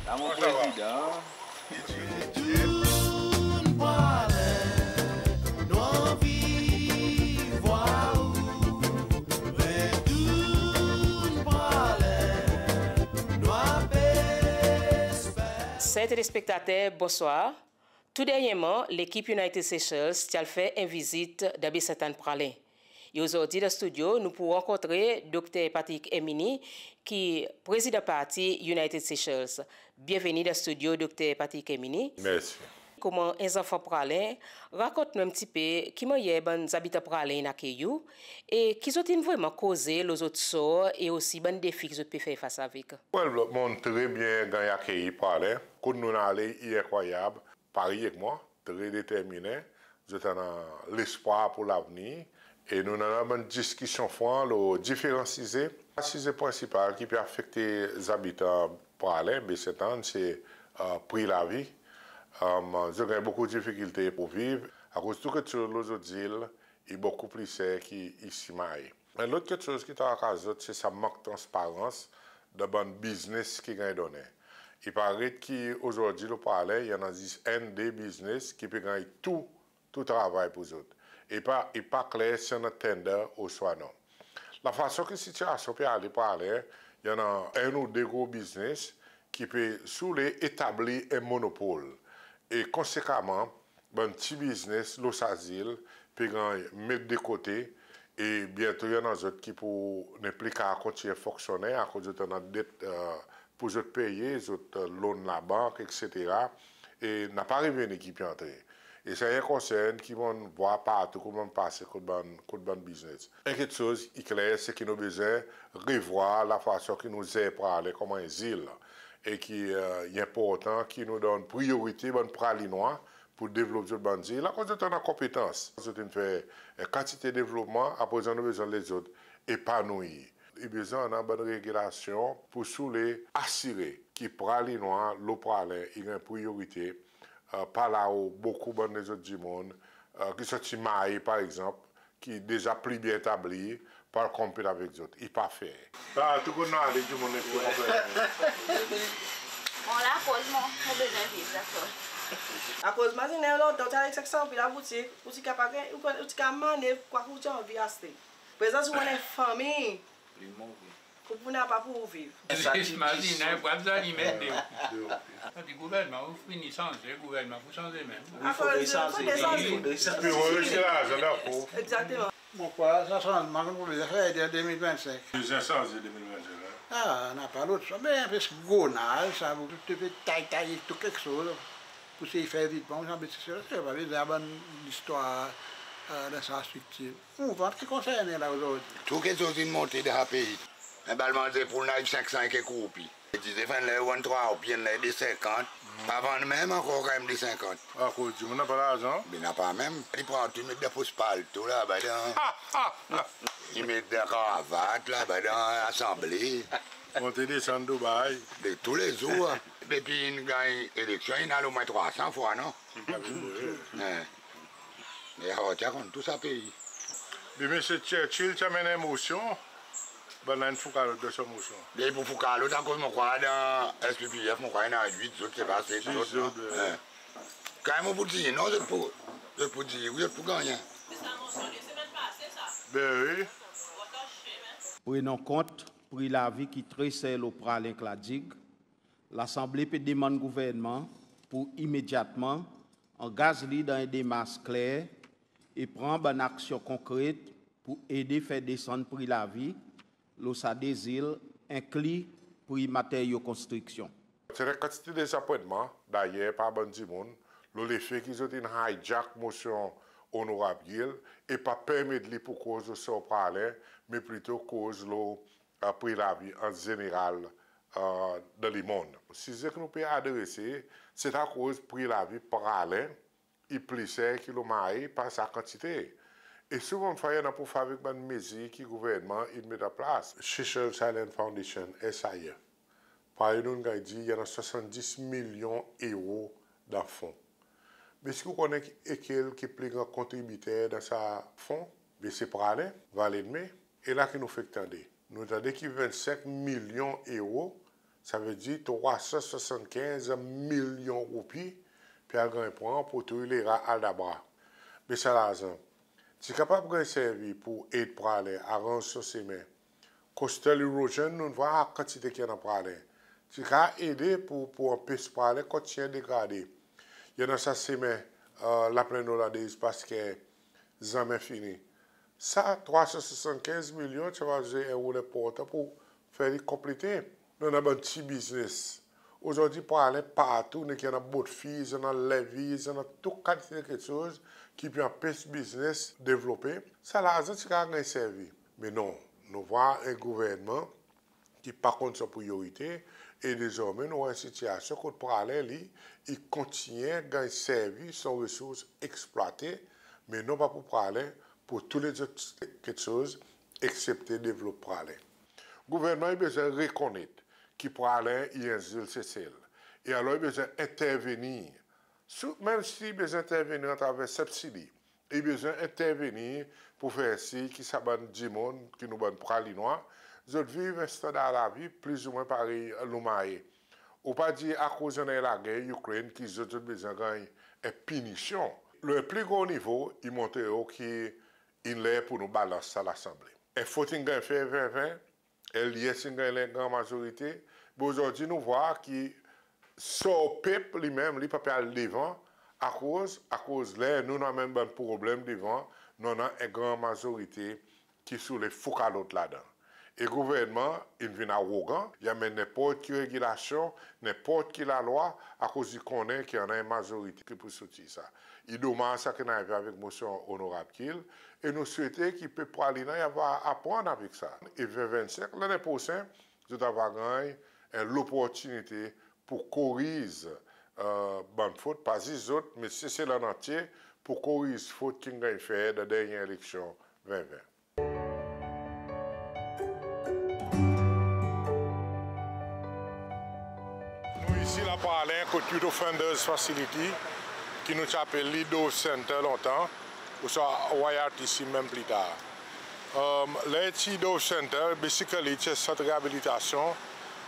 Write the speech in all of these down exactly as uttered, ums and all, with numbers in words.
La mon prezidan. Retourn Praslin, nou anvi vwar ou. Retourn Praslin, nou ava esper. Ser telespektater, bonswar. Tou dernyerman, lekip United Seychelles ti al fer en vizit dan Baie Ste Anne Praslin. E ozordi dan stidyo, nou pou rankontre Dokter Patrick Herminie, ki prezidan parti United Seychelles. Byenveni dan stidyo, Dokter Patrick Herminie. Mersi. Konman en zanfan Praslin, rakont nou en pti pe ki mannyer bann zabitan Praslin in akeyir ou, e ki zot in vreman koze lo zot sor, e osi bann defi ki zot pe fer fas avek. Well, mon tre byen ganny akeyir Praslin. Kot nou'n ale i enkrwayab. Parey ek mwan, tre determinen, zot annan lespwar pour lavenir, e nou'n annan bann diskisyon fran lo diferan size. Size prensipal ki pe afekte zabitan Praslin, Baie Ste Anne, se, e, pri lavi. E, zot ganny bokou difikilte pour viv, akoz tou keksoz lo zot zil i bokou pli ser ki isi Mahé. En lot keksoz ki traka zot, se sa mank transparans dan bann biznes ki ganny donnen. I paret ki ozordi lo Praslin, i annan zis enn de biznes ki pe ganny tou, tou travay pour zot. E pa, i pa kler si i annan tender oswa non. Lafason ki sitiasyon pe ale Praslin, i annan enn ou de gro biznes ki pe, si oule, etabli en monopol. E konsekaman, bann pti biznes lo sa zil pe ganny met de kote, e byento i annan zot ki pou nepli kapab kontinyen fonksyonnen akoz zot annan det, e, pour zot peye, zot, e, loan labank, etsetera. E napa reveni ki pe antre. E sa i en konsern ki mon vwar partou kot mon pase kot bann, kot bann biznes. En keksoz i kler, se ki nou bezwen revwar lafason ki nou zer Praslin konman en zil, e ki, e, i enportan ki nou donn priyorite bann Pralinwa pour devlop zot bann zil, akoz zot annan konpetans. Zot in fer en kantite devlopman, aprezan nou bezwen lezot epanouir. I bezwen annan bann regilasyon pour, si oule, asire ki Pralinwa lo Praslin i ganny priyorite, e, pa la ou bokou bann lezot dimoun, e, ki sorti Mahé, par egzanp, ki deza pli byen etabli, pa al konpet avek zot. I pa fer. A, tou kot nou ale, dimoun nepli konpran. Mon la akoz mon, mon bezwen viv, dakor. Akoz mazinen lontan, ou ti ale avek senk san roupi laboutik, ou ti kapab, ou ti kapab manev kwa ki ou ti anvi aste. Prezan si ou annan fanmir, ou pou napa pour ou viv. Sa ti, ti mazinen, pran sa li met de. Sa ti gouvernman, ou fini sanze, gouvernman pou sanze menm. Wi, fodre sanze. Fodre sanze. Fodre sanze. Wi, fodre sanze, dakor. Egzakteman. Mon krwar sa sanzman ki nou pou bezwen fer de mil vennsenk. Bezwen sanze de mil vennsenk, en? A, napa lot swa, me en pe gonal, sa, pou tou pe tay, tay tou keksoz. Pour sey fer vitman, ou sanble ti sere, pa bezwen bann listwar, e, dan sa striktir. Ou vwar ki konsernen la ozordi. Tou keksoz in monte dan sa pei. En bal manze pour nou ariv senk san e kek roupi. Dize fann ler vann trwa roupi, enn ler de senkant. Pa vann menm ankor, kanmenm de senkant. Akoz dimoun napa larzan? Be napa menm. I pran tou, i met dan pos palto laba dan. I met dan kravat laba dan Lasanble. Monte desann Dubai. De toulezour. Depi in ganny eleksyon, in al omwen trwa san fwa, non? En. Me akoz ti a konn tou sa pei. Be Msye Churchill ti anmenn en mosyon, bannla in fou kalot dan son mosyon. Be i pou fou kalot akoz mon krwar dan S P P F, mon krwar i annan wit zot, sepa set zot, non? Dis zot, wi. En. Kanmenm ou pou dir non, zot pou, zot pou dir wi, zot pou gannyen. Be wi. Prenon kont pri lavi ki tre ser lo Praslin ek La Digue, Lasanble pe demann gouvernman pour imedyatman angaz li dan en demars kler e pran bann aksyon konkret pour ede fer desann pri lavi lo sa de zil, enkli pri materyo konstriksyon. Ti annan kantite dezapwentman, dayer par bann dimoun, lo lefe ki zot in hijack mosyon Onorab Gill e pa permet li pour koz lo sor Praslin, me plito koz lo, e, pri lavi an zeneral, e, dan lemonn. Size ki nou pe adrese, se akoz pri lavi Praslin i pli ser ki lo Mahé par sa kantite. E souvan fwa i annan pour fer avek bann mezir ki gouvernman in met an plas. Seychelles Island Foundation, S I F. Parey nou'n ganny dir, i annan swasanndis milyon euro dan fon. Me eski ou konnen ki, lekel ki pli gran kontribiter dan sa fon? Be se Praslin, Vale de Mai. E la ki nou fek tande. Nou tande ki vennsenk milyon euro, Savedir trwa san swasannkenz milyon roupi pe al ganny pran pour tou Lera Aldabra. Me sa larzan ti kapab ganny servi pour ed Praslin aranz son semen. Coastal erosion, nou'n vwar kantite ki annan Praslin. Ti kapab ede pour, pour anpes Praslin kontinyen degrade. I annan sa semen, e, Laplenn Olandez, pa ti kapab zanmen fini. Sa trwa san swasannkenz milyon ti ava zwe en rol enportan pour fer li konplete. Nou annan bann pti biznes. Ozordi Praslin partou, nek i annan boat fees, i annan levies, i annan tou kalite keksoz ki pe anpes biznes devlope. Sa larzan ti kapab ganny servi. Me non, nou vwar en gouvernman ki pa konn son priyorite, e dezormen nou vwar en sitiasyon kot Praslin li, i kontinyen ganny servi, son resours eksplwate, me non pa pour Praslin, pour tou lezot keksoz, eksepte devlop Praslin. Gouvernman i bezwen rekonnet ki Praslin i en zil Sesel, e alor i bezwen entervenir. Sou, menm si i bezwen entervenir atraver sibsidi, i bezwen entervenir pour fer sir ki sa bann dimoun, ki nou bann Pralinwa, zot viv en standar lavi plizoumwen parey Loumare. Ou pa dir akoz annan lager Ukraine ki zot, zot bezwen ganny en pinisyon. Lo en pli gro nivo, i montre ou ki in ler pour nou balans sa Lasanble. En fot in ganny fer ven ven, LDS in ganny en gran mazorite, be ozordi nou vwar ki sa pep li menm, li pa pe al devan, akoz, akoz ler nou, nou anmenn bann problenm devan, nou annan en gran mazorite ki soule fouk a lot ladan. E gouvernman in vin arogan, i anmenn nenport ki regilasyon, nenport ki lalwa, akoz i konnen ki annan en mazorite ki pou soutenir sa. I domaz sa ki'n arive avek mosyon Onorab Gill, e nou swete ki pep Praslin i ava aprann avek sa. E ven vennsenk, lannen prosenn, zot ava ganny en loportinite pour koriz, e, bann fot, pa zis zot, me Sesel an antye, pour koriz fot ki'n ganny fer dan dernyen eleksyon ven ven. Nou isi la Praslin kot Youth Offenders Facility, ki nou ti apel li Dove Center lontan, ouswa Y R T C menm pli tar. Em, ler ti Dove Center, basically, ti en sant reabilitasyon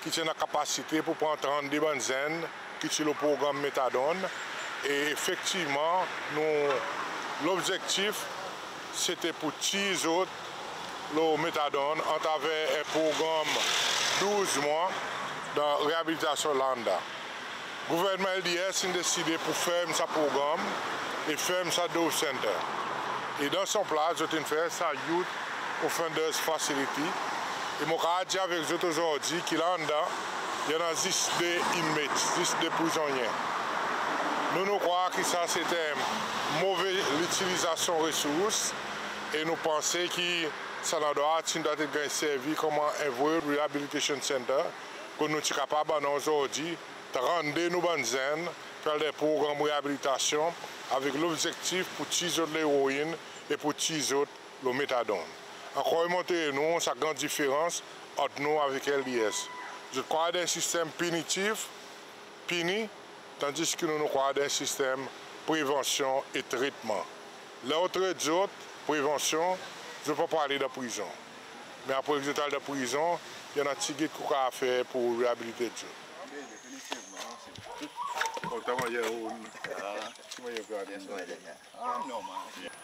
ki ti annan kapasite pour pran trannde bann zenn ki ti lo progranm methadone. E efektivman, nou, lobzektif, se ti pour tir zot lo methadone atraver en progranm douz mwan dan reabilitasyon Landa. Gouvernman LDS in deside pour ferm sa progranm e ferm sa Dove Center. E dan son plas, zot in fer sa Youth Offenders Facility. E mon kapab dir avek zot ozordi ki la andan, i annan zis de inmates, zis de prizonnyen. Nou, nou krwar ki sa se en move litilizasyon resours, e nou panse ki sa landrwa ti dwa ganny servi konman en vre rehabilitation center, kot nou ti kapab annan ozordi trannde nou bann zenn pe al dan progranm reabilitasyon avek lobzektif pour tir zot lo eroin e pour tir zot lo methadone. Ankor i montre nou sa gran diferans ant nou avek LDS. Zot krwar dan en sistenm pinitif, pini, tandis ki nou, nou krwar dan en sistenm prevansyon e tretman. Ler ou tret zot, prevansyon, zot pa pou al dan prizon. Me apre ki zot al dan prizon, i annan tigit ki ou kapab fer pour reabilite zot. Kontan mannyer ou, mannyer ou gade.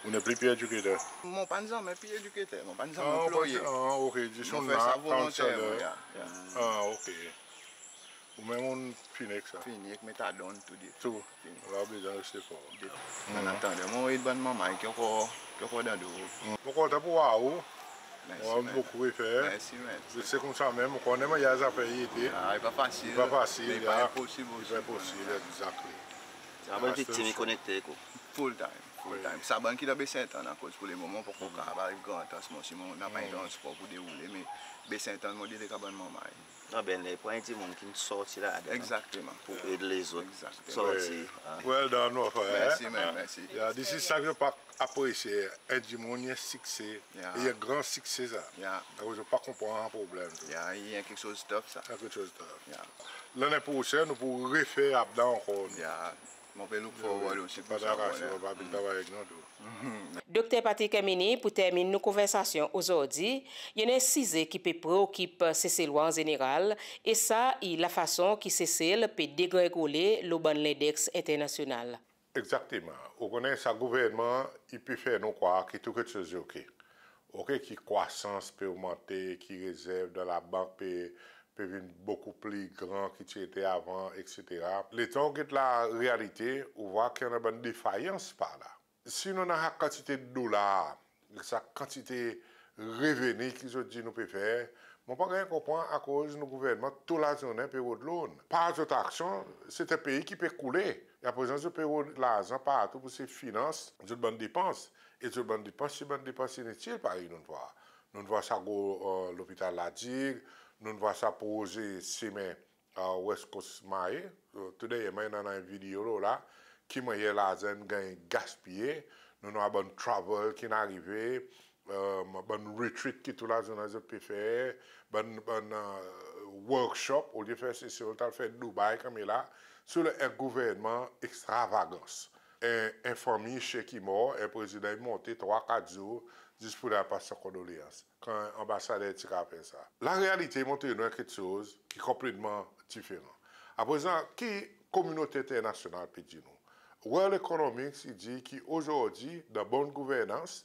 Ou nepli pi edikatè? Mon pa'n zanmen pi edikatè, mon pa'n zanmen anploye. Ah, ok, zis ou fer sa volonterman, ya, ya. Ah, ok. Ou menm ou fini ek sa? Fini ek methadone tou de. Tou. Fini. La ou bezwen reste for. An atandan, mon ed bann manmay ki ankor, ki ankor dan dwog. Mon kontan pour war ou. Mersi, man. Ou bokou refer. Mersi, man. Se koumsa menm, ou konnen mannyer zafer i ete. Ah, i pa fasil. I pa fasil, ya. Me i pa enposib osi. I pa enposib, exactly. Sa bann viktim i konekte ek ou? Full time, full time. Sa bann ki dan Baie Ste Anne, akoz pour lemoman mon pa ankor kapab ariv Grand Anse, mon, si mon napa en transpor pour deroule, me Baie Ste Anne mon detek sa bann manmay. Non, ben, ler i pran dimoun ki'n sorti ladan. Egzakteman. Pour ed lezot sorti. Well done, mon frer. Mersi, man, mersi. Ya, this is sa ki mon apresye, en dimoun i en sikse, i en gran sikse sa. Ya. Akoz ou pa konpran problenm tou. Ya, i en keksoz tough sa. En keksoz tough. Ya. Lannen prosenn nou pou refer Abda ankor, nou. Ya. Mon pe look forward osi pour sa. Pa dakor, mon pa vin travay avek nou tou. Dokter Patrick Herminie, pour termin nou konversasyon ozordi, i annan en size ki pe preokip Seselwa an zeneral, e sa i lafason ki Sesel pe degrengole lo bann lendeks enternasyonal. Egzakteman. Ou konnen sa gouvernman i pe fer nou krwar ki tou keksoz i oke. Oke, ki krwasans pe ogmante, ki rezerv dan labank pe pe vin bokou pli gran ki ti ete avan, etsetera. Letan ou get larealite, ou vwar ki annan bann defayans par la. Si nou annan sa kantite dolar, sa kantite reveni ki zot dir nou pe fer, mon pa ganny konpran akoz nou gouvernman tou lazournen pe rod loan. Par zot aksyon, se en pei ki pe koule. E aprezan zot pe rod larzan partou pour se finans zot bann depans. E zot bann depans, se bann depans initil parey nou'n vwar. Nou'n vwar sa gro lopital La Digue, nou'n vwar sa proze semen West Coast Mahé. Tou dernyerman i annan en video lo la, ki mannyer larzan in ganny gaspiye. Nou'n vwar bann travel ki'n arive, bann retreat ki tou lazournen zot pe fer, bann, bann workshop, olye fer Sesel, ou al fer Dubai konmela. Sou en gouvernman ekstravagans. En, en fanmir chek i mor, en prezidan i monte trwa, kat zour, zis pour al pas son kondoleans. Kan anbasader ti kapab fer sa. Larealite i montre nou en keksoz ki konpletman diferan. Aprezan, ki kominote enternasyonal pe dir nou? World Economics i dir ki ozordi, dan bonn gouvernans,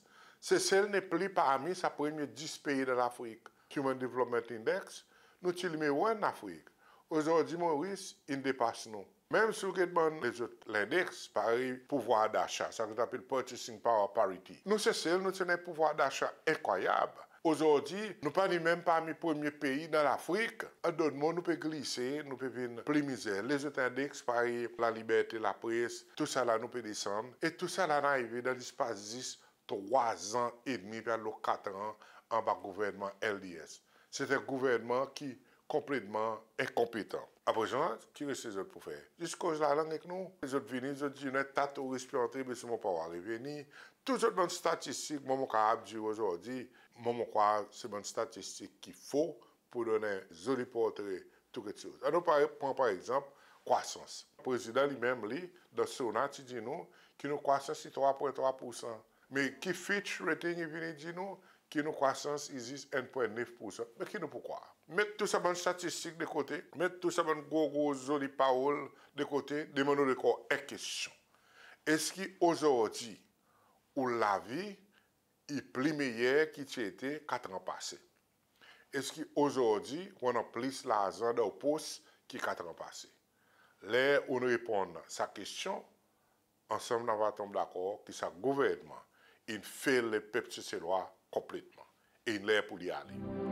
Sesel nepli parmi sa premye dis pei dan Lafrik. Human Development Index, nou ti nimero enn Lafrik. Ozordi Moris in depas nou. Menm si ou get bann lezot lendeks, parey pouvwar dacha, sa ki zot apel purchasing power parity. Nou Sesel, nou ti annan en pouvwar dacha enkrwayab. Ozordi, nou pa ni menm parmi premye pei dan Lafrik. An dot mo, nou pe glise, nou pe vin pli mizer. Lezot endeks parey laliberte lapres, tou sa la nou pe desann. E tou sa la in arive dan lespas zis trwa an edmi, pe al lo kat an anba gouvernman L D S. Se en gouvernman ki konpletman enkonpetan. Aprezan, ki reste zot pour fer? Zis koz lalang ek nou. Zot vini, zot dir nou en ta touris pe antre, be si mon pa war reveni. Tou zot bann statistik, mwan mon kapab dir ozordi, mwan mon krwar se bann statistik ki fo pour donn en zoli portre tou keksoz. Annou pran par egzanp krwasans. Prezidan li menm li, dan SONA, ti dir nou ki nou krwasans i trwa pwen trwa poursan. Me ki Fitch Rating i vini dir nou ki nou krwasans i zis enn pwen nef poursan. Me ki nou pou krwar? Met tou sa bann statistik de kote, met tou sa bann gro gro zoli parol de kote, demann ou lekor en kestyon. Eski ozordi ou lavi i pli meyer ki ti ete kat an pase? Eski ozordi ou annan plis larzan dan ou pos ki kat an pase? Ler ou'n reponn sa kestyon, ansanm nou ava tonm dakor ki sa gouvernman in fail lepep Seselwa konpletman. E in ler pour li ale.